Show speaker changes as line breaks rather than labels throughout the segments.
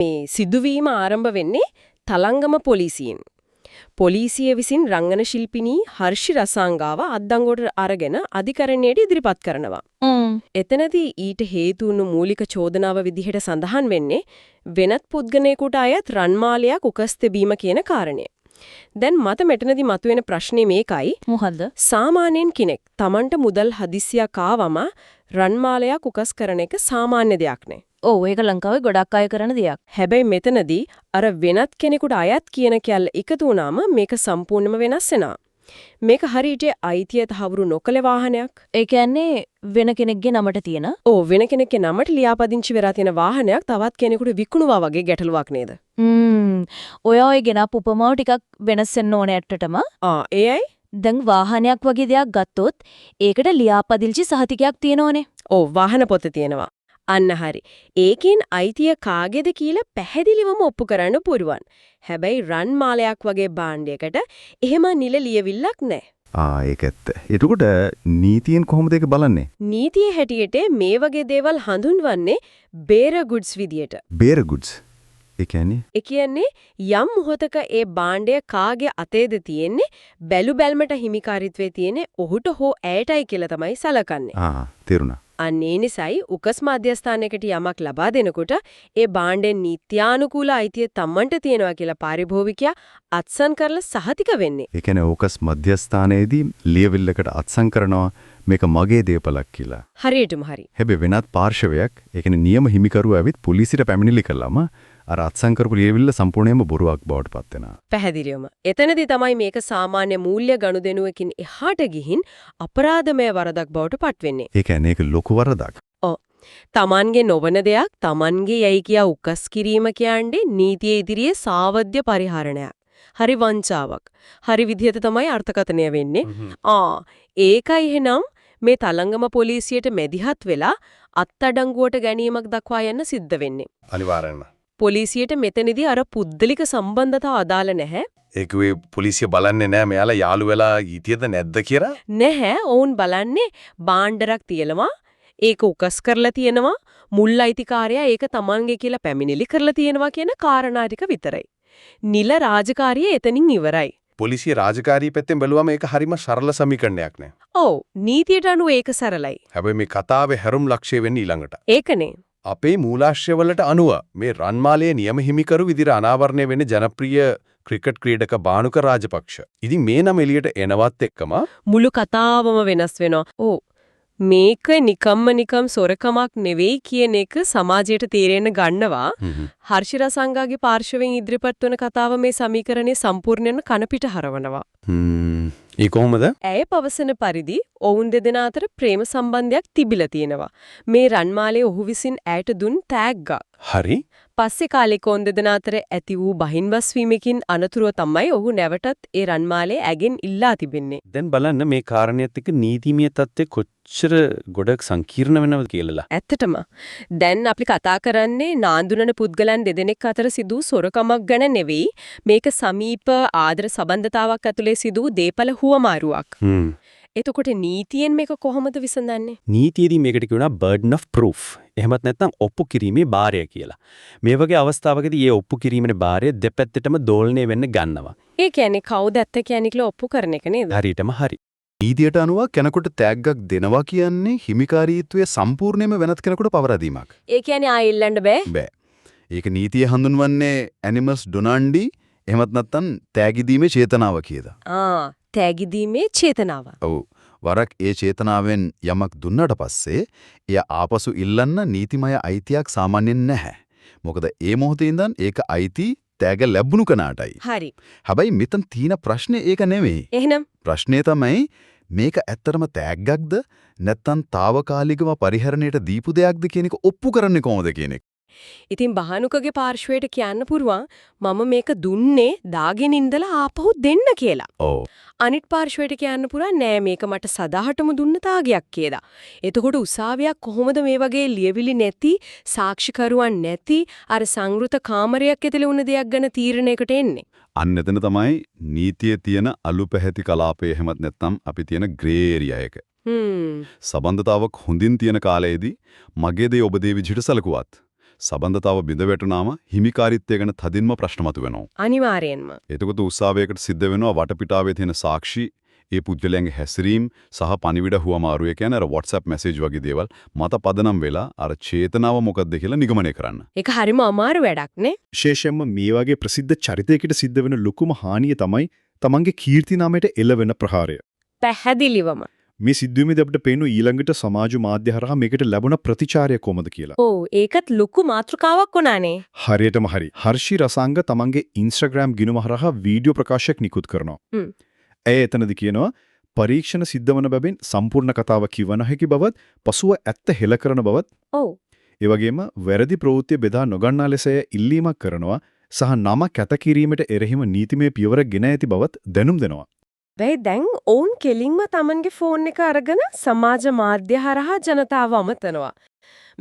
මේ සිදුවීම ආරම්භ වෙන්නේ තලංගම පොලිසියෙන්. පොලිසිය විසින් රංගන ශිල්පිනී හර්ෂි රසාංගාව අත්දංගුවට අරගෙන අධිකරණයට ඉදිරිපත් කරනවා. එතනදී ඊට හේතු වුණු මූලික චෝදනාව විදිහට සඳහන් වෙන්නේ වෙනත් පුද්ගලයෙකුට අයත් රන්මාලයක් උකස් තැබීම කියන කාරණය. දැන් මට මෙතනදී මතුවෙන ප්‍රශ්නේ මේකයි.
මොකද්ද?
සාමාන්‍යයෙන් කෙනෙක් Tamanට මුදල් හදිස්සියක් ආවම රන්මාලයක් උකස් කරන එක සාමාන්‍ය දෙයක් නේ.
ඔව්, ඒක ලංකාවේ ගොඩක් අය කරන දෙයක්.
හැබැයි මෙතනදී අර වෙනත් කෙනෙකුට අයත් කියන කැල්ල එකතු වුණාම මේක සම්පූර්ණයෙන්ම වෙනස් වෙනවා. මේක හරියට අයිතිය තහවුරු නොකළ වාහනයක්.
ඒ කියන්නේ වෙන කෙනෙක්ගේ නමට තියෙන.
ඔව්, වෙන කෙනෙක්ගේ නමට ලියාපදිංචි වෙලා තියෙන වාහනයක් තවත් කෙනෙකුට විකුණුවා වගේ ගැටලුවක් නේද?
ඔය ඔය ගෙනාපු උපමාව ටිකක් වෙනස් වෙන්න ඕනේ ඇත්තටම.
ආ, ඒ ඇයි?
දැන් වාහනයක් වගේ දෙයක් ගත්තොත් ඒකට ලියාපදිංචි සහතිකයක් තියෙනවනේ.
ඔව්, වාහන පොත තියෙනවා. අන්න හරි. ඒකෙන් අයිතිය කාගේද කියලා පැහැදිලිවම ඔප්පු කරන්න පුළුවන්. හැබැයි රන් මාලයක් වගේ භාණ්ඩයකට එහෙම නිල ලියවිල්ලක් නැහැ.
ආ, ඒක ඇත්ත. එතකොට නීතියෙන් කොහොමද ඒක බලන්නේ?
නීතිය හැටියට මේ වගේ දේවල් හඳුන්වන්නේ බේර ගුඩ්ස් විදියට.
බේර ගුඩ්ස්. ඒ කියන්නේ?
ඒ කියන්නේ යම් මොහොතක ඒ භාණ්ඩය කාගේ අතේද තියෙන්නේ බැලු බැල්මට හිමිකාරීත්වයේ තියෙන්නේ ඔහුට හෝ ඇයටයි කියලා තමයි සලකන්නේ.
ආ, තේරුණා.
අන්න ඒ නිසායි උකස් මධ්‍යස්ථානයකට යමක් ලබා දෙනකොට ඒ භාණ්ඩේ නීත්‍යානුකූල අයිතිය තමන්ට තියෙනවා කියලා පාරිභෝගිකයා අත්සන් කරලා සහතික වෙන්නේ.
ඒ කියන්නේ උකස් මධ්‍යස්ථානයේදී ලියවිල්ලකට අත්සන් කරනවා මේක මගේ දේපලක් කියලා.
හරියටම හරි.
හැබැයි වෙනත් පාර්ශවයක්, ඒ කියන්නේ නියම හිමිකරුව ඇවිත් පොලිසියට පැමිණිලි කළාම අර අත්සන් කරපු ලියවිල්ල සම්පූර්ණයෙන්ම බොරුවක් බවට පත් වෙනවා.
පැහැදිලිවම. එතනදී තමයි මේක සාමාන්‍ය මූල්‍ය ගනුදෙනුවකින් එහාට ගිහින් අපරාධමය වරදක් බවට පත් වෙන්නේ.
ඒ කියන්නේ ඒක ලොකු වරදක්.
ඔව්. තමන්ගේ නොවන දෙයක් තමන්ගේ යයි කියා උකස් කිරීම කියන්නේ නීතිය ඉදිරියේ සාවද්‍ය පරිහරණයක්. හරි වංචාවක්. හරි විදිහට තමයි අර්ථකථනය වෙන්නේ. ආ, ඒකයි එහෙනම් මේ තලංගම පොලිසියට මැදිහත් වෙලා අත්අඩංගුවට ගැනීමක් දක්වා යන්න සිද්ධ වෙන්නේ.
අනිවාර්යෙන්ම.
පොලිසියට මෙතනදී අර පුද්ගලික සම්බන්ධතාව අදාළ නැහැ.
ඒක ඔය පොලිසිය බලන්නේ නෑ මෙයාලා යාළු වෙලා හිටියද නැද්ද කියලා.
නැහැ, ඔවුන් බලන්නේ භාණ්ඩරක් තියෙනවා, ඒක උකස් කරලා තියෙනවා, මුල් අයිතිකාරයා ඒක තමන්ගේ කියලා පැමිණිලි කරලා තියෙනවා කියන කාරණා ටික විතරයි. නිල රාජකාරිය එතනින් ඉවරයි.
පොලිසිය රාජකාරී පැත්තෙන් බැලුවම ඒක හරිම සරල සමීකරණයක් නේ.
ඔව්, නීතියට අනුව ඒක සරලයි.
හැබැයි මේ කතාවේ හැරුම් ලක්ෂ්‍ය වෙන්නේ ඊළඟට.
ඒකනේ.
අපේ මූලාශ්‍රවලට අනුව මේ රන්මාලයේ නියම හිමිකරු විදිහට අනාවරණය වෙන ජනප්‍රිය ක්‍රිකට් ක්‍රීඩක භානුක රාජපක්ෂ. ඉතින් මේ නම එළියට එනවත් එක්කම
මුළු කතාවම වෙනස් වෙනවා. ඔව්. මේක නිකම්ම නිකම් සොරකමක් නෙවෙයි කියන එක සමාජයට තේරෙන්න ගන්නවා. හර්ෂ රසංගාගේ පාර්ශවයෙන් ඉදිරිපත් වන කතාව මේ සමීකරණය සම්පූර්ණයෙන්ම කන පිට හරවනවා.
ඒ කොහොමද?
ඇය පවසන පරිදි ඔවුන් දෙදෙනා අතර ප්‍රේම සම්බන්ධයක් තිබිලා තියෙනවා. මේ රන්මාලයේ ඔහු විසින් ඇයට දුන් තෑග්ගක්.
හරි.
පස්සේ කාලෙක ඔවුන් දෙදෙනා අතර ඇති වූ බහින්වස් වීමකින් අනතුරුව තමයි ඔහු නැවතත් ඒ රන්මාලය ඇගෙන් ඉල්ලා තිබෙන්නේ.
දැන් බලන්න මේ කාරණයත් එක්ක නීතිමය තත්ත්වය කොච්චර ගොඩක් සංකීර්ණ වෙනවද කියලා.
ඇත්තටම දැන් අපි කතා කරන්නේ නාඳුනන පුද්ගලයන් දෙදෙනෙක් අතර සිදු සොරකමක් ගැන නෙවෙයි. මේක සමීප ආදර සබඳතාවක් ඇතුලේ සිදු වූ දේපල හුවමාරුවක්. එතකොට නීතියෙන් මේක කොහොමද විසඳන්නේ?
නීතියේදී මේකට කියනවා burden of proof. එහෙමත් නැත්නම් ඔප්පු කිරීමේ භාරය කියලා. මේ වගේ අවස්ථාවකදී මේ ඔප්පු කිරීමේ භාරය දෙපැත්තටම දෝලණය වෙන්න ගන්නවා.
ඒ කියන්නේ කවුද ඇත්ත කියන්නේ කියලා ඔප්පු කරන එක නේද?
හරියටම හරි.
නීතියට අනුව කෙනෙකුට තෑග්ගක් දෙනවා කියන්නේ හිමිකාරීත්වය සම්පූර්ණයෙන්ම වෙනත් කෙනෙකුට පවරා දීමක්.
ඒ කියන්නේ ආයෙ ඉල්ලන්න බෑ.
බෑ. ඒක නීතිය හඳුන්වන්නේ ඇනිමල්ස් ඩොනාන්ඩි එහෙමත් නැත්නම් තෑගි දීමේ චේතනාව කියලා.
ආ, තෑගි දීමේ චේතනාව.
ඔව්. වරක් ඒ චේතනාවෙන් යමක් දුන්නට පස්සේ එය ආපසු ඉල්ලන්න නීතිමය අයිතියක් සාමාන්‍යයෙන් නැහැ. මොකද ඒ මොහොතේ ඉඳන් ඒක අයිති තෑග ලැබුණු කෙනාටයි.
හරි.
හැබැයි මෙතන තියෙන ප්‍රශ්නේ ඒක නෙවෙයි.
එහෙනම්
ප්‍රශ්නේ තමයි මේක ඇත්තටම තෑග්ගක්ද නැත්නම් తాවකාලිකව පරිහරණයට දීපු දෙයක්ද කියන එක ඔප්පු කරන්නේ කොහොමද කියන එක.
ඉතින් බහනුකගේ පාර්ශ්වයට කියන්න පුරුවන් මම මේක දුන්නේ දාගෙන ඉඳලා ආපහු දෙන්න කියලා.
ඔව්.
අනිත් පාර්ශ්වයට කියන්න පුරුවන් නෑ මේක මට සදාහටම දුන්න තාගයක් කියලා. එතකොට උසාවියක් කොහොමද මේ වගේ ලියවිලි නැති, සාක්ෂිකරුවන් නැති අර සංවෘත කාමරයක් ඇතුලේ වුණ දෙයක් ගැන තීරණයකට එන්නේ?
අන්න එතන තමයි නීතියේ තියෙන අලු පැහැති කලාපය එහෙමත් නැත්නම් අපි තියෙන ග්‍රේ ඒරියා එක. සබඳතාවක් හොඳින් තියෙන කාලයේදී මගේ දේ ඔබ දේ විදිහට සැලකුවත් සබඳතාව බිඳ වැටුනාම හිමිකාරීත්වය ගැන තදින්ම ප්‍රශ්න මතුවෙනවා.
අනිවාර්යෙන්ම.
එතකොට උසාවියකට සිද්ධ වෙනවා වටපිටාවේ තියෙන සාක්ෂි, ඒ පුද්ගලයන්ගේ හැසිරීම් සහ පණිවිඩ හුවමාරුව කියන්නේ අර WhatsApp message වගේ දේවල් මත පදනම් වෙලා අර චේතනාව මොකද්ද කියලා නිගමනය කරන්න.
ඒක හරිම අමාරු වැඩක් නේ.
විශේෂයෙන්ම මේ වගේ ප්‍රසිද්ධ චරිතයකට සිද්ධ වෙන ලොකුම හානිය තමයි තමන්ගේ කීර්ති නාමයට එළවෙන ප්‍රහාරය.
පැහැදිලිවම.
මේ සිද්ධියේදී අපිට පේන ඊළඟට සමාජ මාධ්‍ය හරහා මේකට ලැබුණ ප්‍රතිචාරය කොහොමද කියලා.
ඔව් ඒකත් ලොකු මාතෘකාවක් වුණානේ.
හරියටම හරි. හර්ෂි රසාංග තමන්ගේ Instagram ගිණුම හරහා වීඩියෝ ප්‍රකාශයක් නිකුත් කරනවා. ඇය එතනදි කියනවා පරීක්ෂණ සිද්ධ වන බැවින් සම්පූර්ණ කතාව කිව නොහැකි බවත්, පසුව ඇත්ත හෙළ කරන බවත්,
ඔව්.
ඒ වගේම වැරදි ප්‍රවෘත්ති බෙදා නොගන්නා ලෙස ඇය ඉල්ලීමක් කරනවා සහ නම කැත කිරීමට එරෙහිව නීතිමය පියවර ගෙන ඇති බවත් දැනුම් දෙනවා.
හැබැයි දැන් ඔවුන් කෙලින්ම තමන්ගේ ෆෝන් එක අරගෙන සමාජ මාධ්‍ය හරහා ජනතාව අමතනවා.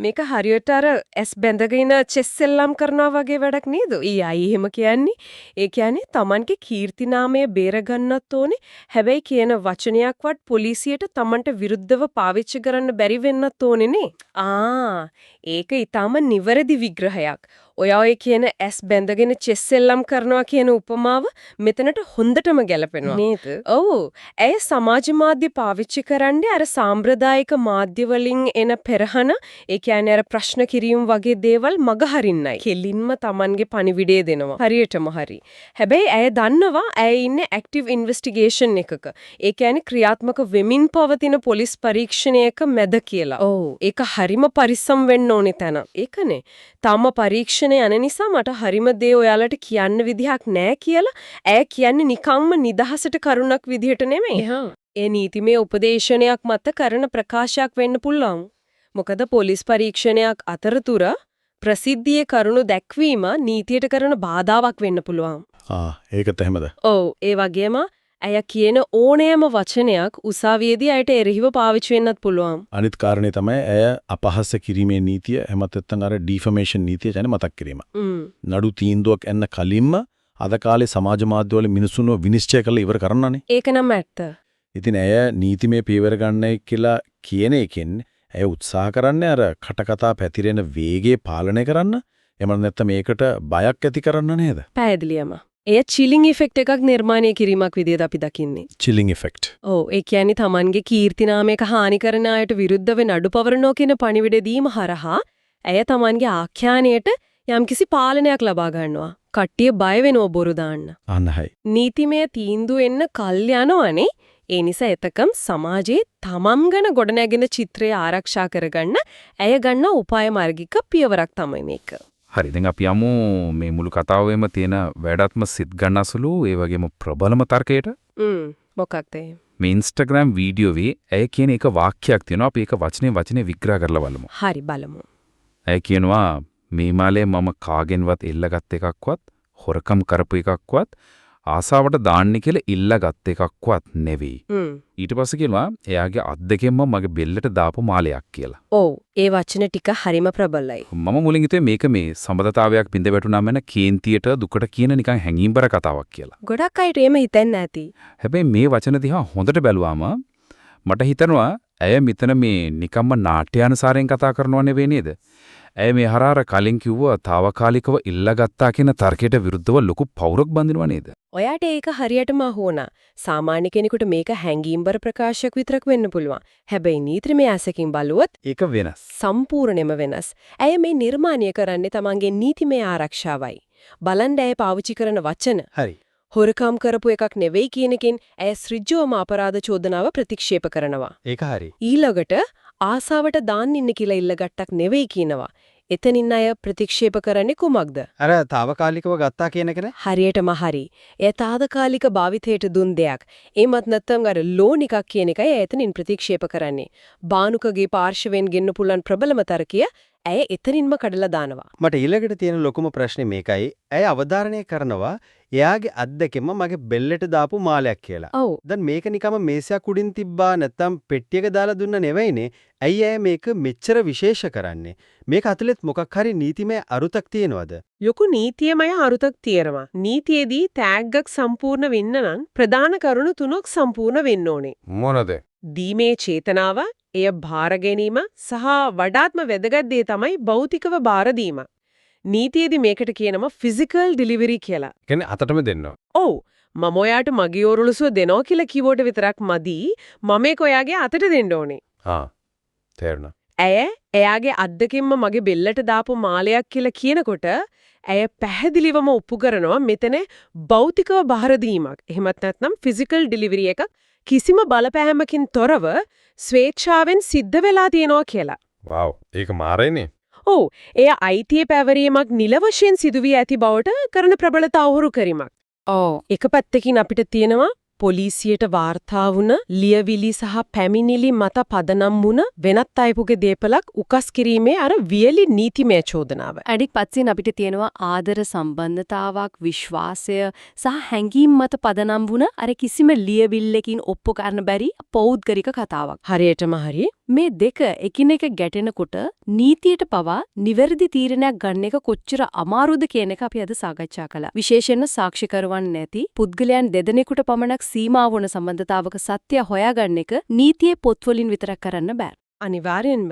මේක හරියට අර ඇස් බැඳගෙන චෙස් සෙල්ලම් කරනවා වගේ වැඩක් නේද? ඊ අය එහෙම කියන්නේ. ඒ කියන්නේ තමන්ගේ කීර්ති නාමය බේරගන්නත් ඕනේ. හැබැයි කියන වචනයක්වත් පොලිසියට තමන්ට විරුද්ධව පාවිච්චි කරන්න බැරි වෙන්නත් ඕනේ නේ. ආ ඒක ඊටාම නිවැරදි විග්‍රහයක්. ඔයා ඔය කියන ඇස් බැඳගෙන චෙස් සෙල්ලම් කරනවා කියන උපමාව මෙතනට හොඳටම ගැලපෙනවා. නේද? ඔව්. ඇය සමාජ මාධ්‍ය පාවිච්චි කරන්නේ අර සාම්ප්‍රදායික මාධ්‍ය වලින් එන පෙරහන, ඒ කියන්නේ අර ප්‍රශ්න කිරීම වගේ දේවල් මග හරින්නයි. කෙලින්ම Tamanගේ පණිවිඩය දෙනවා. හරියටම හරි. හැබැයි ඇය දන්නවා ඇය ඉන්නේ ඇක්ටිව් ඉන්වෙස්ටිගේෂන් එකක. ඒ කියන්නේ ක්‍රියාත්මක වෙමින් පවතින පොලිස් පරීක්ෂණයක මැද කියලා. ඔව්. ඒක හරිම පරිස්සම් වෙන්න ඕනේ තැන. ඒකනේ. තාම පරීක්ෂණ යන නිසා මට හරිම දේ ඔයාලට කියන්න විදිහක් නෑ කියලා ඇය කියන්නේ නිකම්ම නිදහසට කරුණක් විදිහට නෙමෙයි. ඒ නීතිමය උපදේශනයක් මත කරන ප්‍රකාශයක් වෙන්න පුළුවන්. මොකද පොලිස් පරීක්ෂණයක් අතරතුර ප්‍රසිද්ධියේ කරුණු දැක්වීම නීතියට කරන බාධාවක් වෙන්න පුළුවන්.
ආ ඒකත් එහෙමද?
ඔව් ඒ වගේම ඇය කියන ඕනෑම වචනයක් උසාවියේදී ඇයට එරෙහිව පාවිච්චි වෙන්නත් පුළුවන්.
අනිත් කාරණේ තමයි ඇය අපහාස කිරීමේ නීතිය එහෙමත් නැත්නම් අර ඩිෆමේෂන් නීතිය ගැන මතක් කිරීම. නඩු තීන්දුවක් එන්න කලින්ම අද කාලේ සමාජ මාධ්‍යවල මිනිසුන්ව විනිශ්චය කරලා ඉවර කරන්නනේ.
ඒක නම් ඇත්ත.
ඉතින් ඇය නීතිමය පියවර ගන්නයි කියලා කියන එකෙන් ඇය උත්සාහ කරන්නේ අර කටකතා පැතිරෙන වේගය පාලනය කරන්න. එහෙම නැත්නම් මේකට බයක් ඇති කරන්න නේද?
පැහැදිලියම. එය චිලිං ඉෆෙක්ට් එකක් නිර්මාණය කිරීමක් විදිහට අපි දකින්නේ.
චිලිං ඉෆෙක්ට්.
ඔව් ඒ කියන්නේ Tamanගේ කීර්ති නාමයක හානි කරන අයට විරුද්ධව නඩු පවරනවා කියන පණිවිඩ දීම හරහා ඇය Tamanගේ ආඛ්‍යානයට යම්කිසි පාලනයක් ලබා ගන්නවා. කට්ටිය බය වෙනව බොරු දාන්න.
අන්න හයි.
නීතිමය තීන්දුව එන්න කල් යනවනේ. ඒ නිසා එතකම් සමාජයේ තමන් ගැන ගොඩනැගෙන චිත්‍රය ආරක්ෂා කරගන්න ඇය ගන්න උපාය මාර්ගික පියවරක් තමයි මේක.
හරි දැන් අපි යමු මේ මුළු කතාවෙම තියෙන වැඩත්ම සිත් ගන්නසලු ඒ වගේම ප්‍රබලම තර්කයට.
මොකක්ද ඒ?
මේ Instagram වීඩියෝවේ ඇය කියන එක වාක්‍යයක් තියෙනවා. අපි ඒක වචනේ වචනේ විග්‍රහ කරලා බලමු.
හරි බලමු.
ඇය කියනවා මේ මාලේ මම කාගෙන්වත් එල්ලගත් එකක්වත් හොරකම් කරපු එකක්වත් ආසාවට දාන්න කියලා ඉල්ලගත් එකක්වත් නෙවෙයි. ඊට පස්සේ කියනවා එයාගේ අත් දෙකෙන්ම මගේ බෙල්ලට දාපු මාලයක් කියලා.
ඔව් ඒ වචන ටික හරිම ප්‍රබලයි.
මම මුලින් හිතුවේ මේක මේ සම්බන්ධතාවයක් බිඳ වැටුණාම එන කේන්තියට දුකට කියන නිකන් හැඟීම්බර කතාවක් කියලා.
ගොඩක් අයට එහෙම හිතෙන්නේ නැති.
හැබැයි මේ වචන දිහා හොඳට බැලුවාම මට හිතෙනවා ඇය මෙතන මේ නිකම්ම නාට්‍යානුසාරයෙන් කතා කරනව නෙවෙයි නේද? ඇය මේ හරහා අර කලින් කිව්වා තාවකාලිකව ඉල්ලගත්තා කියන තර්කයට විරුද්ධව ලොකු පවුරක් බඳිනවා නේද?
ඔයාට ඒක හරියටම අහුවනා. සාමාන්‍ය කෙනෙකුට මේක හැඟීම්බර ප්‍රකාශයක් විතරක් වෙන්න පුළුවන්. හැබැයි නීතිමය ඇසකින් බලුවොත්
ඒක වෙනස්.
සම්පූර්ණයෙන්ම වෙනස්. ඇය මේ නිර්මාණය කරන්නේ තමන්ගේ නීතිමය ආරක්ෂාවයි. බලන්න ඇය පාවිච්චි කරන වචන.
හරි.
හොරකම් කරපු එකක් නෙවෙයි කියන එකෙන් ඇය ඍජුවම අපරාධ චෝදනාව ප්‍රතික්ෂේප කරනවා.
ඒක හරි.
ඊළඟට ආසාවට දාන්න ඉන්න කියලා ඉල්ලගත්තක් නෙවෙයි කියනවා. එතනින් අය ප්‍රතික්ෂේප කරන්නේ කුමක්ද?
අර තාවකාලිකව ගත්තා කියන එකනේ.
හරියටම හරි. එය තාවකාලික භාවිතයට දුන් දෙයක්. එමත් නැත්නම් අර ලෝන් එකක් කියන එකයි ඇය එතනින් ප්‍රතික්ෂේප කරන්නේ. බානුකගේ පාර්ශවයෙන් ගෙන්න පුළුවන් ප්‍රබලම තර්කය ඇය එතනින්ම කඩලා දානවා.
මට ඊළඟට තියෙන ලොකුම ප්‍රශ්නේ මේකයි. ඇය අවධාරණය කරනවා එයාගේ අත් දෙකෙන්ම මගේ බෙල්ලට දාපු මාලයක් කියලා.
ඔව්.
දැන් මේක නිකම්ම මේසයක් උඩින් තිබ්බා නැත්තම් පෙට්ටියක දාලා දුන්න නෙවෙයිනේ. ඇයි ඇය මේක මෙච්චර විශේෂ කරන්නේ? මේක ඇතුළෙත් මොකක් හරි නීතිමය අරුතක් තියෙනවද?
ලොකු නීතියමය අරුතක් තියෙනවා. නීතියේදී තෑග්ගක් සම්පූර්ණ වෙන්න නම් ප්‍රධාන කරුණු තුනක් සම්පූර්ණ වෙන්න ඕනේ.
මොනද?
දීමේ චේතනාව, එය භාර ගැනීම සහ වඩාත්ම වැදගත් දේ තමයි භෞතිකව භාර දීම. නීතියේදී මේකට කියනවා ෆිසිකල් ඩිලිවරි කියලා.
කියන්නේ අතටම දෙන්නවා.
ඔව්. මම ඔයාට මගේ ඔරොලුසුව දෙනවා කියලා කිව්වට විතරක් මදි. මම ඒක ඔයාගේ අතට දෙන්න ඕනේ.
ආ තේරුණා.
ඇය එයාගේ අත් දෙකින්ම මගේ බෙල්ලට දාපු මාලයක් කියලා කියනකොට ඇය පැහැදිලිවම ඔප්පු කරනවා මෙතන භෞතිකව බහර දීමක්. එහෙමත් නැත්නම් ෆිසිකල් ඩිලිවරි එකක් කිසිම බලපෑමකින් තොරව ස්වේච්ඡාවෙන් සිද්ධ වෙලා තියෙනවා කියලා.
වව් ඒක මාරේනේ.
ඔව් එය අයිතිය පැවරීමක් නිල වශයෙන් සිදුවී ඇති බවට කරන ප්‍රබල තහවුරු කිරීමක්.
ඔව්.
එක පැත්තකින් අපිට තියෙනවා පොලිසියට වාර්තා වුණ ලියවිලි සහ පැමිණිලි මත පදනම් වුණ වෙනත් අයෙකුගේ දේපලක් උකස් කිරීමේ අර වියලි නීතිමය චෝදනාව.
අනික් පැත්තෙන් අපිට තියෙනවා ආදර සම්බන්ධතාවක්, විශ්වාසය සහ හැඟීම් මත පදනම් වුණ අර කිසිම ලියවිල්ලකින් ඔප්පු කරන්න බැරි පෞද්ගලික කතාවක්.
හරියටම හරි.
මේ දෙක එකිනෙක ගැටෙනකොට නීතියට පවා නිවැරදි තීරණයක් ගන්න එක කොච්චර අමාරුද කියන එක අපි අද සාකච්ඡා කළා. විශේෂයෙන්ම සාක්ෂිකරුවන් නැති පුද්ගලයන් දෙදෙනෙකුට පමණක් සීමා වන සම්බන්ධතාවක සත්‍ය හොයාගන්න එක නීතියේ පොත්වලින් විතරක් කරන්න බෑ.
අනිවාර්යෙන්ම.